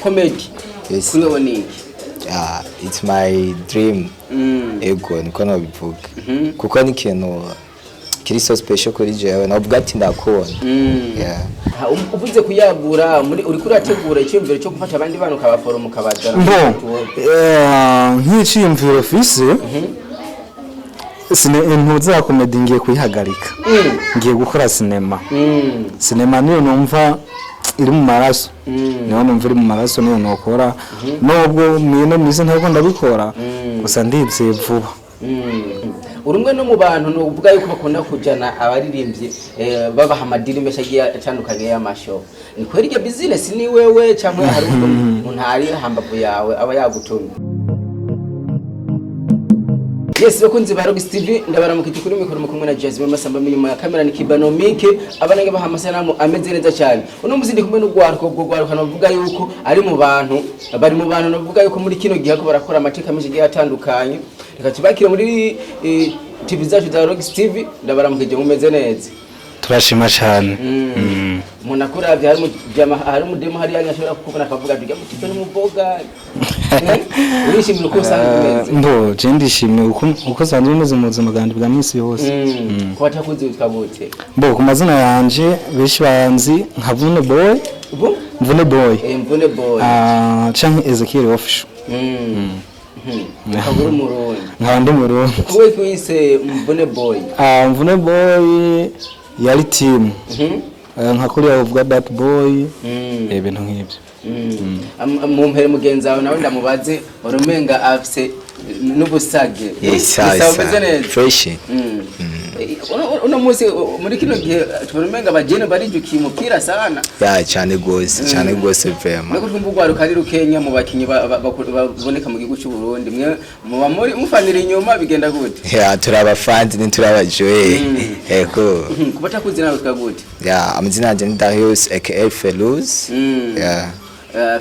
Comedy Yes. kuri wowe ni iki? Yeah, it's my dream. Ego, niko nobivuga, kuko ni ikintu kiri so special kuri jewe, novuga ati ndakubona. Yeah. Uvuze kuyagura, muri uriko urategura icyumviro cyo gufasha abandi bana, ukabaforoma, ukabazana? Mbo nk'iciyumviro fise ntuza ya comedy ngiye kuyihagarika, ngiye gukora sinema. Sinema niyo numva iri mu maraso, niyo numva iri mu maraso, niyo nokora, nubwo mwino misi ntabwo ndabikora, gusa ndizeye vuba. Uri umwe no mu bantu nuvuga yuko bakunda kujana abaririmbyi, babaha amadiri menshi agiye atandukanye y'amashow. Ni kweri iryo business ni wewe, cyangwa hari undi muntu ari hambavu yawe aba yagutumye? Yes, bakunzi ba Rock TV, ndabaramukije. Kuri mikoro mu kumwe na Jasmine Masamba, inyuma ya kamera ni Kibano Mike, abanange baha amasanamu ameze neza cyane. Uno musi ndi kumwe n'urwaruko, ubwo rwaruka navuga yuko ari mu bantu bari mu bantu navuga yuko muri kino gihe ko barakora amateka menshi agiye atandukanye. Reka tubakire muri TV zacu za Rock TV. Ndabaramukije, mumeze neza? Turashima cyane. Umuntu akuravye, hari umudemo hariya ashobora kukubona akavuga ati: "Ujya mutipe n'umuboga." Urishimira uko usanzwe umeze? Mbo je ndishimiye uko sanzwe meze mu buzima bwanjye bwa minsi yose. Ko batakuzi, witwa gute? Mbo ku mazina yanje benshi banzi nka Mvune Boy. Ubu? Mvune Boy. Mvune Boy. Ah, canke Ezekiel Official. Ukaba uri Umurundi? Nkaba ndi Murundi. Kuwe kwise Mvune Boy? Ah, Mvune Boy yari team. Nka kuriya uvuga that boy, ibintu nk'ibyo. Mumpere mugenzi wawe nawe ndamubaze, urumenga afise n'ubusage. Yes. Gusa umeze neza? Fresh. Uno munsi, muri kino gihe, tubona umenga abajene barijukiye umupira sana. Ya, cyane gose, cyane gose vraiment. Nuko twumva urwaruka ari rukenya mu bakinyi baboneka mu gihugu cy'u Burundi, mwe muba muri mufanira inyuma, bigenda gute? Ya, turi abafanzi, ntituri abajoye, ego. Kuba takuzi nawe witwa gute? Ya, amazina yanjye ni Darius aka Feluz. Ya.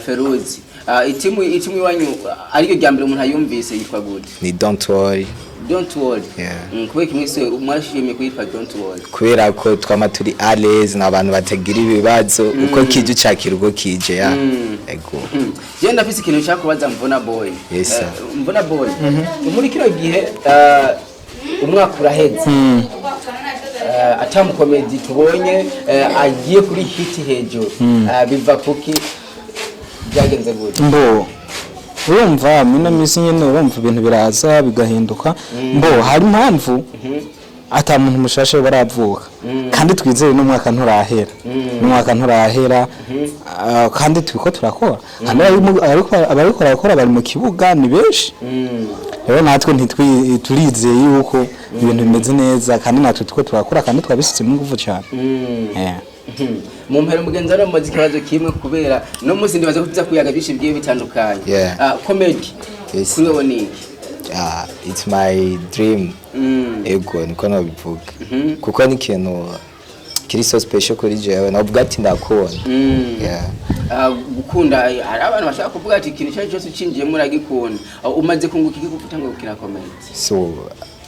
Feruzi, itimu iwanyu ariyo rya mbere umuntu ayumvise yitwa gute? Ni Don't Worry. Don't Worry. Yeah. Kubera kimwe se mwashimye kuyitwa Don't Worry? Kubera ko twama turi à l'aise, ni abantu batagira ibibazo, uko kije ucakira uko kije, ya, ego. Je ndafise ikintu nshaka kubaza Mvuna Boy. Yes, sir. Mvuna Boy, muri kino gihe umwaka uraheze ata mukomedi tubonye agiye kuri hit hejuru. Biva kuki? Byagenze gute? Mbo urumva mino minsi nyine, urumva ibintu biraza bigahinduka. Mbo hari impamvu ata muntu mushasha baravuka, kandi twizeye n'umwaka nturahera, n'umwaka nturahera. Kandi turiko turakora, kandi abariko barakora bari mu kibuga ni benshi. Rero natwe turizeye yuko ibintu bimeze neza, kandi natwe turiko turakora, kandi twabishyizemo ingufu cyane. Yeah. Mu mpera mugenzi wawe mumaze ikibazo kimwe, kubera no munsi ndibaza ko tuza kuyaga byinshi bigiye bitandukanye. Yeah. Comedy Yes. kuri wowe ni iki? Yeah, it's my dream. Ego, niko nobivuga, kuko ni ikintu kiri so special kuri jewe, novuga ati ndakubona. Yeah. Gukunda, hari abantu bashaka kuvuga ati ikintu icyo ari cyo cyose ucinjiyemo uragikunda. Umaze kunguka iki kuko utanga gukina comedy? So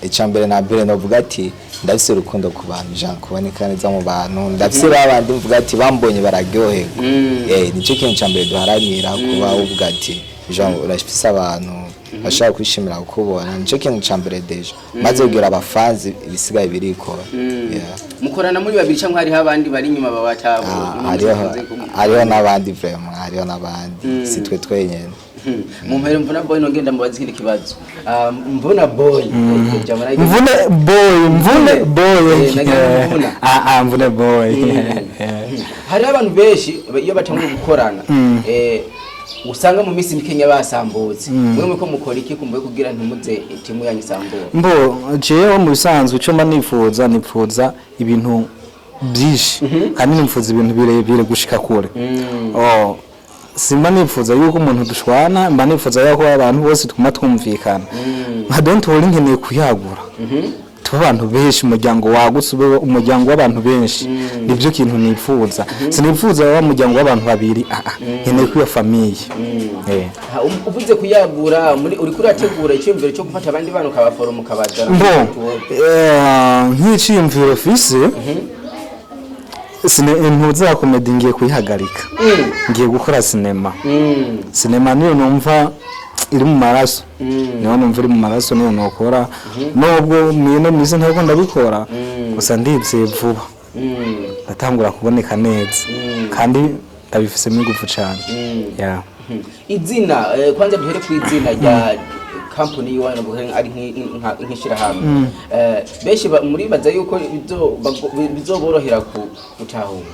icya mbere na mbere novuga ati ndafise urukundo ku bantu, jean kuboneka neza mu bantu, ndafise babandi mvuga ati bambonye bararyoherwa. Nicyo kintu cya mbere duharanira, kuba uvuga ati jean urafise abantu bashaka kwishimira kukubona, nicyo kintu cya mbere. Déjà maze kugira abafanzi, ibisigaye birikora. Yeah. Mukorana muri babiri cyangwa hariho abandi bari inyuma babatabo? Ah, hariho n'abandi vraiment, hariho n'abandi, si twe twenyene. Mu mpere Mvuna Boy, nongenda mubaze ikindi kibazo. Mvuna Boy. Mvune Boy, Mvune Boy. Nagira Mvuna. Ah ah, Mvune Boy. Hariho abantu benshi iyo batanguye gukorana, usanga mu minsi mikenya basambutse. Mwe ko mukora iki kumbuye kugira ntimuze timu yanyu isambuke? Mbo jewe mu bisanzwe icyo mba nifuza, nifuza ibintu byinshi, kandi nifuza ibintu birebire gushika kure. Oh, simba nifuza yuko umuntu dushwana, mba nifuza yuko abantu bose tuguma twumvikana. Nka Don't Worry nkeneye kuyagura, tuba abantu benshi, umuryango wagutse, ube umuryango w'abantu benshi. Nibyo kintu nifuza. Sinifuza wa muryango w'abantu babiri, ah ah, nkeneye ko iyo famille. Uvuze kuyagura, muri uriko urategura icyumviro cyo gufata abandi bana, ukabaforoma, ukabazana? Mbo nk'iciyumviro fise Ntuza comédie ngiye kuyihagarika, ngiye gukora sinema. Sinema niyo numva iri mu maraso, niyo numva iri mu maraso, niyo nokora, nubwo mwino misi ntabwo ndabikora. Gusa ndizeye vuba ndatangura kuboneka neza, kandi ndabifisemo ingufu cyane, yeah. Izina, kwanza duhere ku izina rya company yiwanyu, navuga ari nk'ishirahamwe. Benshi muribaza yuko bizoborohera gutahura?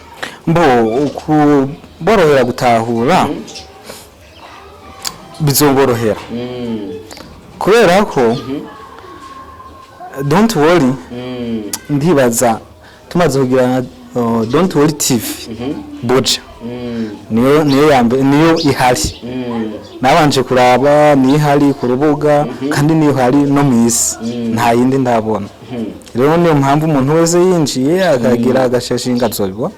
Mbo ukuborohera gutahura, bizoborohera kubera ko Don't Worry, ndibaza tumaze kugira Don't Worry TV Buja, niyo ya mbere, niyo ihari. Nabanje kuraba, niyo ihari ku rubuga, kandi niyo ihari no mu isi, nta yindi ndabona. Rero niyo mpamvu umuntu wese yinjiye akagira agashashinga azobibona.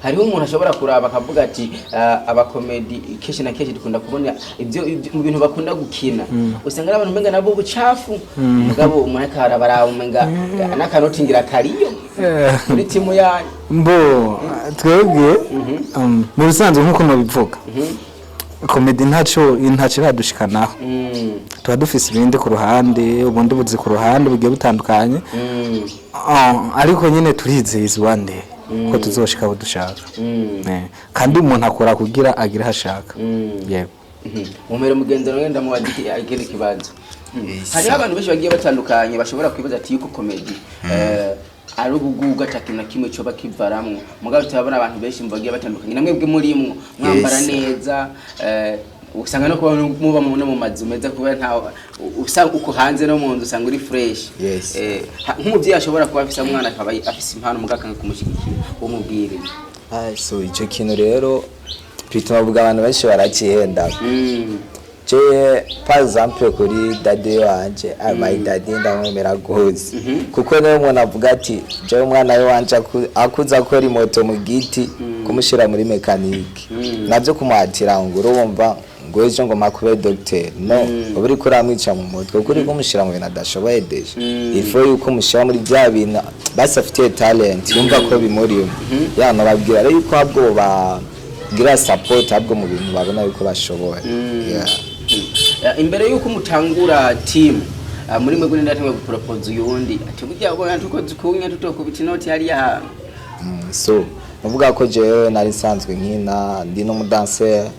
Hariho umuntu ashobora kuraba akavuga ati: "Abakomedi kenshi na kenshi dukunda kubona ibyo mu bintu bakunda gukina, usanga ari abantu umenga nabo ubucafu." Mugabo umuntu akaraba araba umenga n'akanoti ngira kariyo muri timu yanyu. Mbo twebwe, mu bisanzwe nk'uko nabivuga, comédie ntacyo iradushikanaho. Tuba dufise ibindi ku ruhande, ubundi buzi ku ruhande bugiye butandukanye. Ariko nyine turizeye one day ko tuzoshika aho dushaka. Kandi umuntu akora kugira agire aho ashaka, yego. Mumere mugenzi wawe, ndamubaza ikindi kibazo. Hariho abantu benshi bagiye batandukanye bashobora kwibaza ati yuko comédie ari ubugugu, ata kintu na kimwe coba kivaramwo. Mugabo turabona abantu benshi mu bagiye batandukanye, namwebwe murimwo, mwambara neza, usanga no kuba muba no mu mazu meza, kubera nta usanga uko hanze no mu nzu usanga uri fresh. Nk'umuvyeyi ashobora kuba afise umwana akaba afise impano, mugabo akanga kumushyigikira, uwo mubwire? So icyo kintu rero bituma bavuga, abantu benshi barakihenda. Je par exemple kuri daddy wanje, my daddy ndamwemera gose, kuko niwe umuntu avuga ati jewe umwana we wanje akuze akora imoto mu giti, kumushira muri mécanique navyo kumuhatira ngo urumva ngo ejo ngo makube docteur, no uba uriko uramwica mu mutwe, kuko uri kumushira mu bintu adashoboye. Déjà il faut yuko umushyira muri bya bintu basi afitiye talent, yumva ko bimurimo. Ya nababwira rero yuko ahubwo bagira support, ahubwo mu bintu babona yuko bashoboye. Yeah. Imbere yuko mutangura team, muri mwebwe ninde yatanguye gupropose uyundi ati burya ubona tukoze ukunye tutokubita inoti hariya hantu? So nuvuga ko jewe nari nsanzwe nkina, ndi n'umudanseri.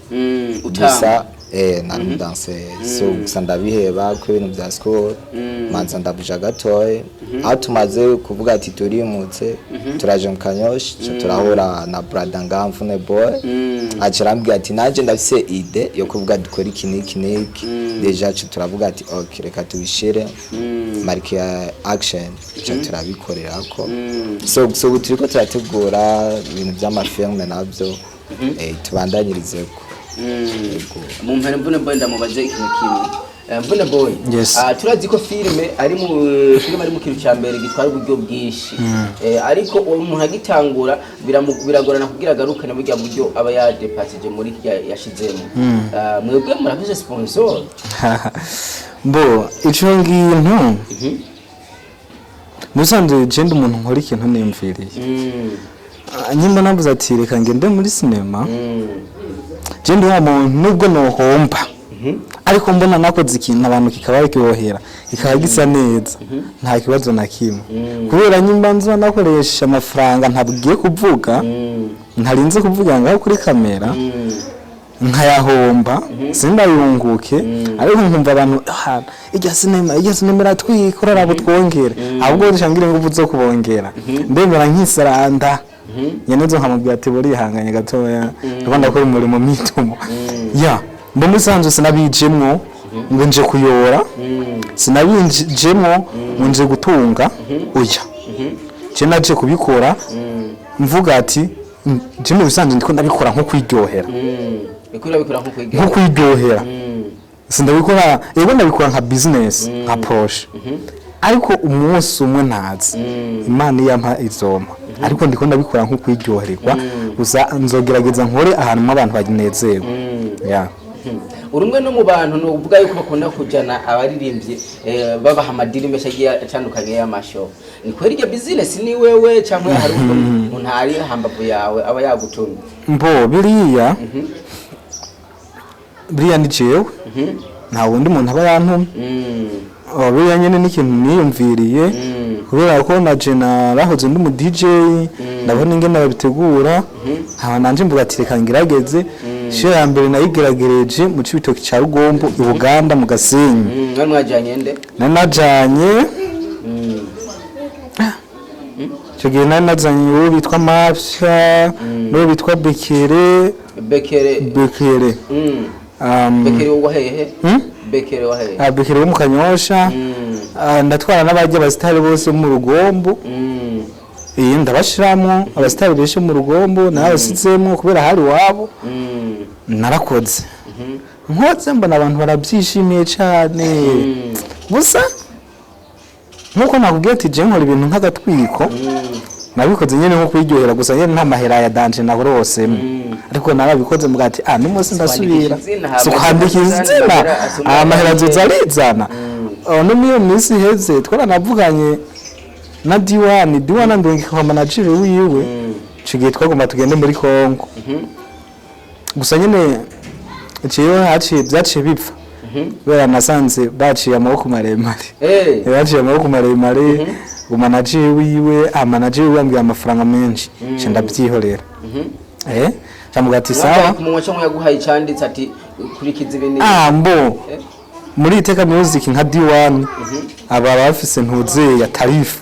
Utamba. Gusa nari umudanseri, so gusa ndabiheba ko ibintu bya sport manza ndabuja gatoya. Aho tumaze kuvuga ati turimutse, turaje mu Kanyoshi, ca turahura na brother Ngamvune Boy, aca arambwira ati nanjye ndafise idée yo kuvuga dukora iki n'iki n'iki. Déjà ca turavuga ati ok, reka tubishire marike ya action, ca turabikorerako. So ubu turiko turategura ibintu vy'amafilme navyo, tubandanyirizeko. Yego. Mu mpere Mvune Boy, ndamubaze ikintu kimwe. Mvune Boy. Yes. Turazi ko filime ari mu kintu cya mbere gitwara uburyo bwinshi. Ariko uwo muntu agitangura biragorana kugira agarukane burya buryo aba yadepasije muri kirya yashizemo. Mwebwe murafise sponsor? Mbo ico ngintu musanzwe je ndi umuntu nkora ikintu niyumviriye. Nyimba navuze ati reka ngende muri sinema, je ndi wa muntu nubwo nohomba, ariko mbona nakoze ikintu abantu kikaba kiryohera, kikaba gisa neza, nta kibazo na kimwe, kubera nyimba nzoba nakoresha amafaranga ntabwiye kuvuga, ntarinze kuvuga ngaho kuri kamera, nkayahomba sindayunguke, ariko nkumva abantu: "Ah, irya sinema iratwika, uraraba utwongere." Ahubwo rishangira ingufu zo kubongera, ndemera nkisaranda nyenezo, nkamubwira ati burihanganye gatoya, ndiko ndakora umurimo mitumo ya mbo. Musanzwe sinabijemwo ngo nje kuyora, sinabinjemwo ngo nje gutunga, oya. Je naje kubikora mvuga ati je mu bisanzwe ndiko ndabikora nko kwiryohera. Iko urabikora nko kwiga. Nko kwiryohera. Sindabikora, yego ndabikora nka business, nka projet, ariko umunsi umwe ntazi Imana iyampa izompa, ariko ndiko ndabikora nko kwiryoherwa gusa. Nzogerageza nkore ahantu abantu banezerwa, yeah. Uri umwe no mu bantu nuvuga yuko bakunda kujana abaririmbyi, babaha ama deal menshi agiye atandukanye y'ama show. Ni kweri iryo business ni wewe, cyangwa hari ukuntu umuntu ari hambavu yawe aba yagutumye? Mbo biriya ni jewe, nta wundi muntu aba yantumye. Oh, biriya nyene ni ikintu niyumviriye kubera ko na je narahoze ndi umu DJ, ndabona ingene babitegura, hama nanje mvuga ati reka ngerageze. Show ya mbere nayigeragereje mu Cibitoki ca Rugombo i Buganda mu Gasenyi. Mwari mwajanye nde? Nari najanye, icyo gihe nari nazanye uwo bitwa Mafia n'uwo bitwa Bekere. Bekere? Bekere. Bekere wahehe? Hmm? Bekere wahehe? Ah, Bekere wo mu Kanyosha. Ah, ndatwara n'abajya abasitari bose bo mu Rugombo. Iyi ndabashiramwo abasitari benshi mu Rugombo, narabasizemwo kubera hari iwabo. Narakoze, nkoze mbona abantu barabyishimiye cyane. Gusa nkuko nakubwiye ati je nkora ibintu nk'agatwiko, nabikoze nyine nko kwiryohera gusa nyine, nta mahera ya danger naborosemo, ariko narabikoze mvuga ati ah, n'umunsi ndasubira. Izina, hama Si kwandika izina, izina, amahera asoma. Amahera azoza arizana. Oh, no muri iyo minsi iheze twaranavuganye na Diwani, Diwani andungika kwa manager wiwe. Ico gihe twagomba tugende muri Kongo, gusa nyine jewe haciye byaciye bipfa kubera nasanze baciye amaboko maremare. Baciye amaboko maremare umanager wiwe, amanager wiwe ambwiye amafaranga menshi, nca ndabyihorera. Ndamuga ati sawa. Ku munwa cyangwa yaguhaye icanditse ati kurikiza ibi n'ibi? Ah, mbo muri Iteka Music nka D1 aba bafise ntuze ya tarifu,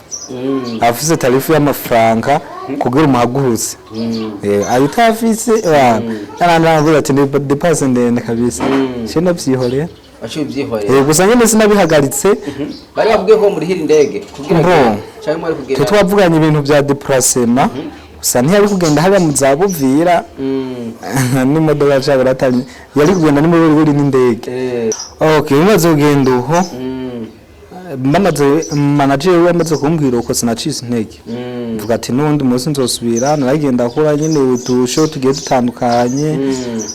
abafise tarifu y'amafaranga kugira umuhagurutse, ayo utafise yarandambwira ati ni dépense ndende kabisa, nce ndavyihorera. Waciye ubyihorera? Gusa nyene sinabihagaritse. Bari bakubwiye ko murihira indege kugira Bro. ngo cyangwa mwari kugenda? Twe twavuganye ibintu vya déplacement gusa, ntiyari kugenda hariya mu za Buvira n'imodoka cabo, yari kugenda n'imiburiburi n'indege. Okay, bimaze kugenda uho, bamaze manager we amaze kumbwira uko, sinacitse intege, mvuga ati n'ubundi munsi nzosubira. Naragenda akora nyine utusho tugiye dutandukanye,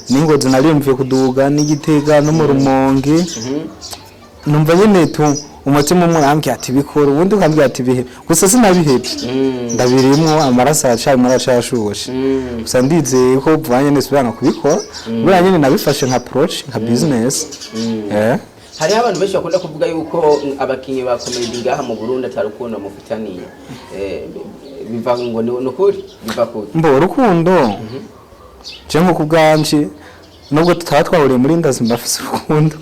n'ingozi narimvuye kuduga n'igitega no mu Rumonge. Numva nyine tu umutima umwe urambwira ati bikora, ubundi ukambwira ati bihe. Gusa sinabihebye, ndabirimwo, amaraso aracari aracashushe. Gusa ndizeye ko vuba nyene subira kubikora, buriya nyine nabifashe nka approach, nka business. Hariho abantu benshi bakunda kuvuga yuko abakinyi ba comedy ngaha mu Burundi atari urukundo mufitaniye. Biva ngo ni ukuri, biva kuri Mbo urukundo, je nko kubwanje, nubwo tutaba twahuriye muri industry, mbafise urukundo.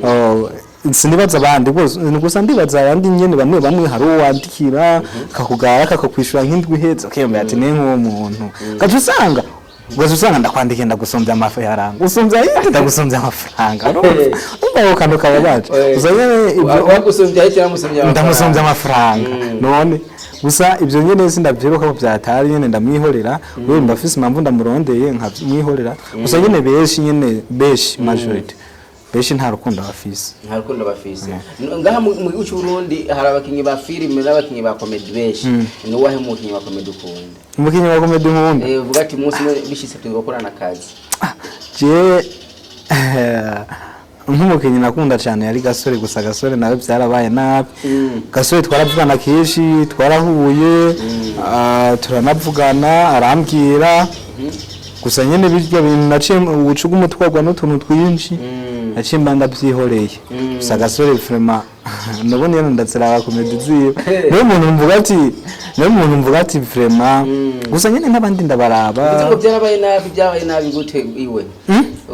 Oh, sinibaza abandi bose, gusa ndibaza abandi nyene bamwe bamwe, hari uwo wandikira kakugara kakakwishura nk'indwi iheze, ukiyumvira ati ni nk'uwo muntu, ugaca usanga ndakwandikiye ndagusumbya amafaranga, usumbya yindi ndagusumbya amafaranga. Urumva ako kantu kababaje. Gusa nyene Wagusumbya ahita yamusumbya amafaranga. Ndamusumbya amafaranga none. Gusa ibyo nyene sindavyibuka ko vyatari nyene, ndamwihorera wewe, ndafise impamvu ndamurondeye nkamwihorera. Gusa nyene benshi, nyene benshi, majority benshi nta rukundo bafise. Nta rukundo bafise. Ngaha mu gihugu cy'u Burundi hari abakinyi ba filime n'abakinyi ba comedy benshi. Ni uwahe mukinyi wa comedy ukunda? Umukinyi wa comedy nkunda? Uvuga ati umunsi umwe bishitse tugakorana akazi. Je nk'umukinyi nakunda cyane yari Gasore. Gusa Gasore nawe byarabaye nabi. Gasore twaravugana kenshi, twarahuye, turanavugana, arambwira. Gusa nyene birya bintu naciye ubucu bw'umutwarwa n'utuntu twinshi, naciye mba ndabyihoreye. Gusa Gasore vraiment nabone yano ndaziraba comedy ziwe, niwe muntu mvuga ati vraiment. Gusa nyene n'abandi ndabaraba. Uvuze ngo byarabaye nabi, byabaye nabi gute iwe?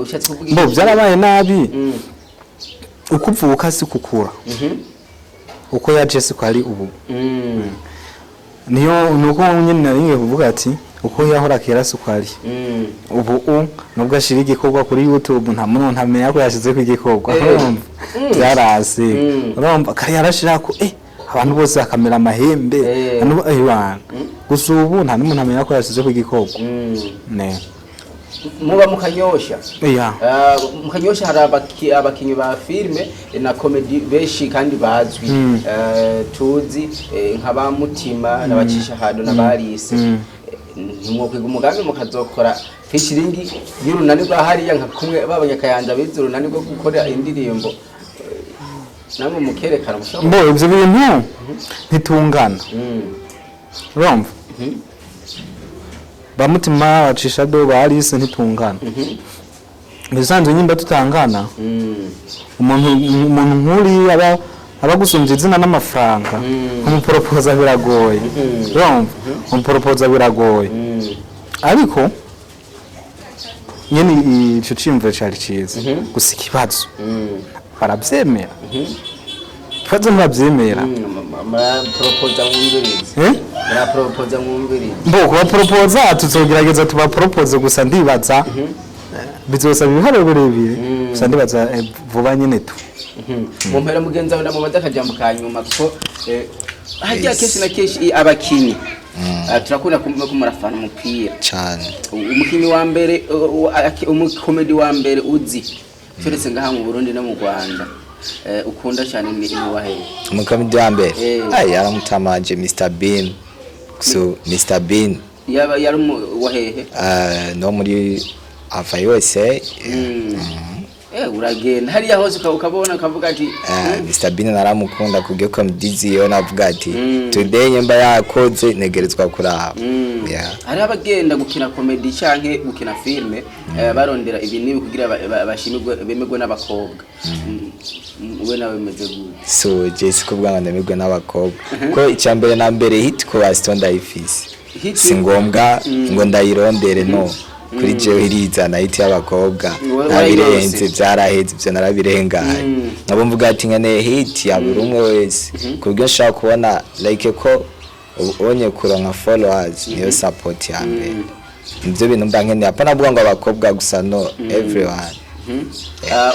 Ushatse kuvuga Mbo iki? byarabaye nabi, uko uvuka si kukura, uko yaje siko ari ubu. Niyo nuko nyine nari ngiye kuvuga ati uko yahora kera siko ari ubu. Nubwo ashira igikorwa kuri YouTube, nta muntu ntamenya ko yashize ku igikorwa. Urumva byarase. Urumva kare yarashira ko abantu bose bakamera amahembe. Bana. Gusa ubu nta n'umuntu amenya ko yashize ku igikorwa. Ne. Muba mu Kanyosha? Iya. Ah, mu Kanyosha hari abakinyi ba filime na comedy benshi kandi bazwi. Tuzi nka ba Mutima n'abacisha hado n'abarise. Ntimwokwiga umugambi mukazokora featuring y'urunani rwa hariya, nka kumwe b'abanyakayanza bize urunani rwo gukora indirimbo, namwe mukerekana mushobora? Mbo ivyo bintu ntitungana. Urumva, ba Mutima bacisha do, ba Alice, ntitungana. Bisanzwe nyimba tutangana, umuntu nk'uri aba agusumbya izina n'amafaranga, kumuporopoza biragoye. Urumva, kumuporopoza biragoye. Ariko nyene ico ciyumviro cari ciza, gusa ikibazo baravyemera, ikibazo ntibavyemera. Muraporopoza mwumvirize. Eh? Muraporopoza mwumvirize. Mbo kubaporopoza tuzogerageza tubaporopoze, gusa ndibaza bizosaba ibiharuro birebire. Gusa ndibaza vuba nyene tu. Mu mpera, mugenzi wawe ndamubaza akajambo ka nyuma, kuko harya kenshi na kenshi abakinyi, turakunda kumva ko murafana umupira. Cane. Umukinyi wa mbere, umukomedi wa mbere uzi turetse ngaha mu Burundi no mu Rwanda, ukunda cyane ni uwahe? Umukomedi wa mbere? Eh. Ay, yaramutamaje Mr Bean. So Mr Bean. Yaba yari wahehe? No muri ava USA. Uragenda hariya hose ukabona ukavuga ati Mr Bean naramukunda kubyo comedy ziyo, navuga ati today nyemba yakoze negerezwa kuraba. Yeah. Hariho abagenda gukina comedy canke gukina filme, barondera ibi n'ibi kugira bashimirwe, bemerwe n'abakobwa. We nawe bimeze gute? So je si kuvuga ngo ndamirwe n'abakobwa, ko icya mbere na mbere hit ko basito ndayifise. Si ngombwa ngo ndayirondere, no kuri jewe irizana hit y'abakobwa. Warayironse. Nabirenze, byaraheze ibyo, narabirengaye. Nabo mvuga ati nkeneye hit ya buri umwe wese, ku buryo nshobora kubona like ko ubonye kuronka followers niyo support ya mbere. Nivyo bintu mba nkeneye, apana kuvuga ngo abakobwa gusa, no, everyone.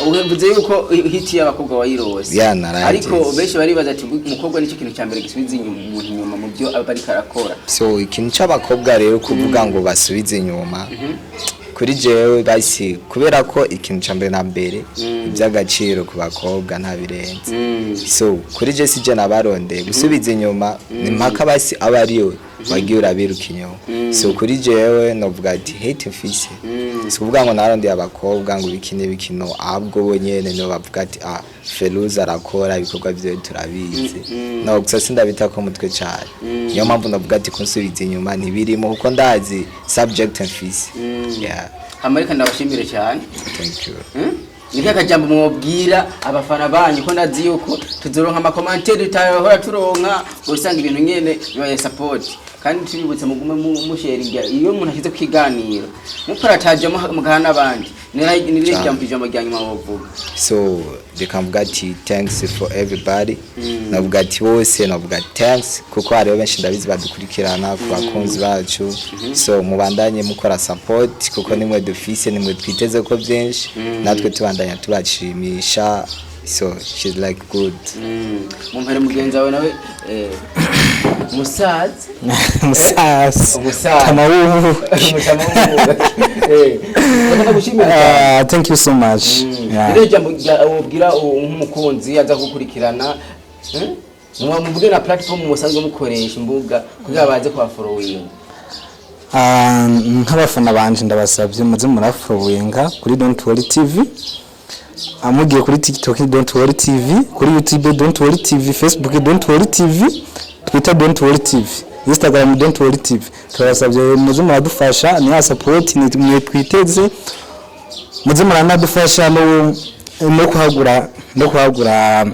Uvuze yuko hit y'abakobwa wayirose. Yeah, narayigize. Ariko benshi baribaza ati umukobwa nicyo kintu cya mbere gisubiza inyuma umuntu inyuma mu byo aba ariko arakora. So ikintu c'abakobwa rero, kuvuga ngo basubize inyuma, kuri jewe basi kubera ko ikintu ca mbere na mbere iby'agaciro ku bakobwa ntabirenze. So kuri je sije nabarondeye gusubiza inyuma, ni mpaka basi aba ariwe wagiye urabiruka inyuma. So kuri jewe novuga ati hate mfise, si kuvuga ngo narondeye abakobwa ngo ibiki n'ibiki, no, ahubwo bo nyene nibo bavuga ati ah, Feruza arakora ibikorwa vyiwe turabizi. No gusa sindabita ko mutwe cane, niyo mpamvu navuga ati kunsubiza inyuma ntibirimo, kuko ndazi subject mfise. Yeah. Amarika, ndabashimire cyane. Thank you. Ni akajambo mwobwira abafana banyu, ko ndazi yuko tuzoronka ama commentaires tutahora turonka, usanga ibintu nyene bibaye support. Kandi tubibutse mugume musharinga iyo umuntu ashyize ku kiganiro, muparataje, mugaha n'abandi. Ni ijambo rya nyuma wovuga? So reka mvuga ati thanks for everybody. Navuga ati bose, navuga thanks kuko hariho benshi ndabizi badukurikirana, ku bakunzi bacu. So mubandanye mukora support, kuko nimwe dufise, nimwe twiteze ko byinshi, natwe tubandanya tubashimisha. So she's like good. Mumpere mugenzi wawe nawe, musaza. Umusaza. Umusaza. Tamawubu. Mutama w'umwuga. Reka ndagushimire cyane. Thank you so much. Yeah. Rero ijambo wobwira nk'umukunzi aza gukurikirana, Muvuge na platform musanzwe mukoresha, imbuga, kugira baze kubafollowinga. Ah, nk'abafana banje ndabasabye muze murafollowinga kuri Don't Worry TV. Mugiye kuri TikTok Don't Worry TV, kuri YouTube Don't Worry TV, Facebook Don't Worry TV, Twitter Don't Worry TV, Instagram Don't Worry TV. Turabasabye muze muradufasha, ni ya support ni mwe twiteze. Muze muranadufasha no kuhagura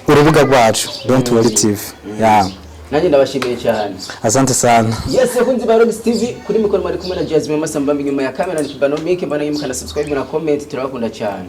urubuga rwacu Don't Worry TV. Yeah. Nanjye ndabashimiye cyane. Asante sana. Yes, bakunzi ba Rox TV, kuri mikoro mwari kumwe na Jasmine Masamba, inyuma ya kamera ni Kibano Mike. Mbana yimukana subscribe na comment, turabakunda cyane.